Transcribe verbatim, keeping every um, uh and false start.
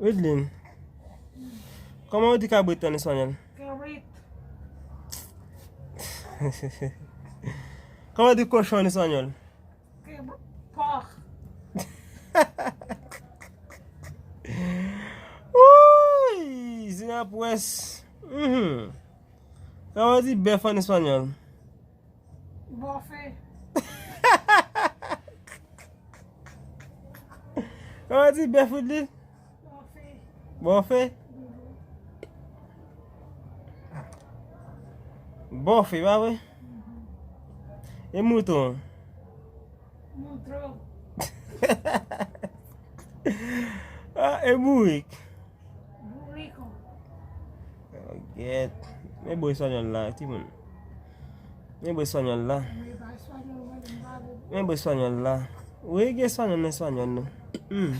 Widlin, kòman yo di kabrit an espanyòl? Kabrit. Kòman yo di kochon an espanyòl? Kab- Pòk. Uy, Zina Pwès. Mhm. Kòman yo di bèf an espanyòl? Bòfe. Kòman yo di bèf, Widlin? Bòfe. Bòfe? Bòfe, pa vre? E mouton? Moutro. Ah, e bourik? Burrito. Gèt. Men bo espanyòl la, timoun. Men bo espanyòl la. Mwen pa espanyòl, mwen, mwen pa bon. Men bo espanyòl la. Wi, gen espanyòl nan espanyòl, non. Hmm.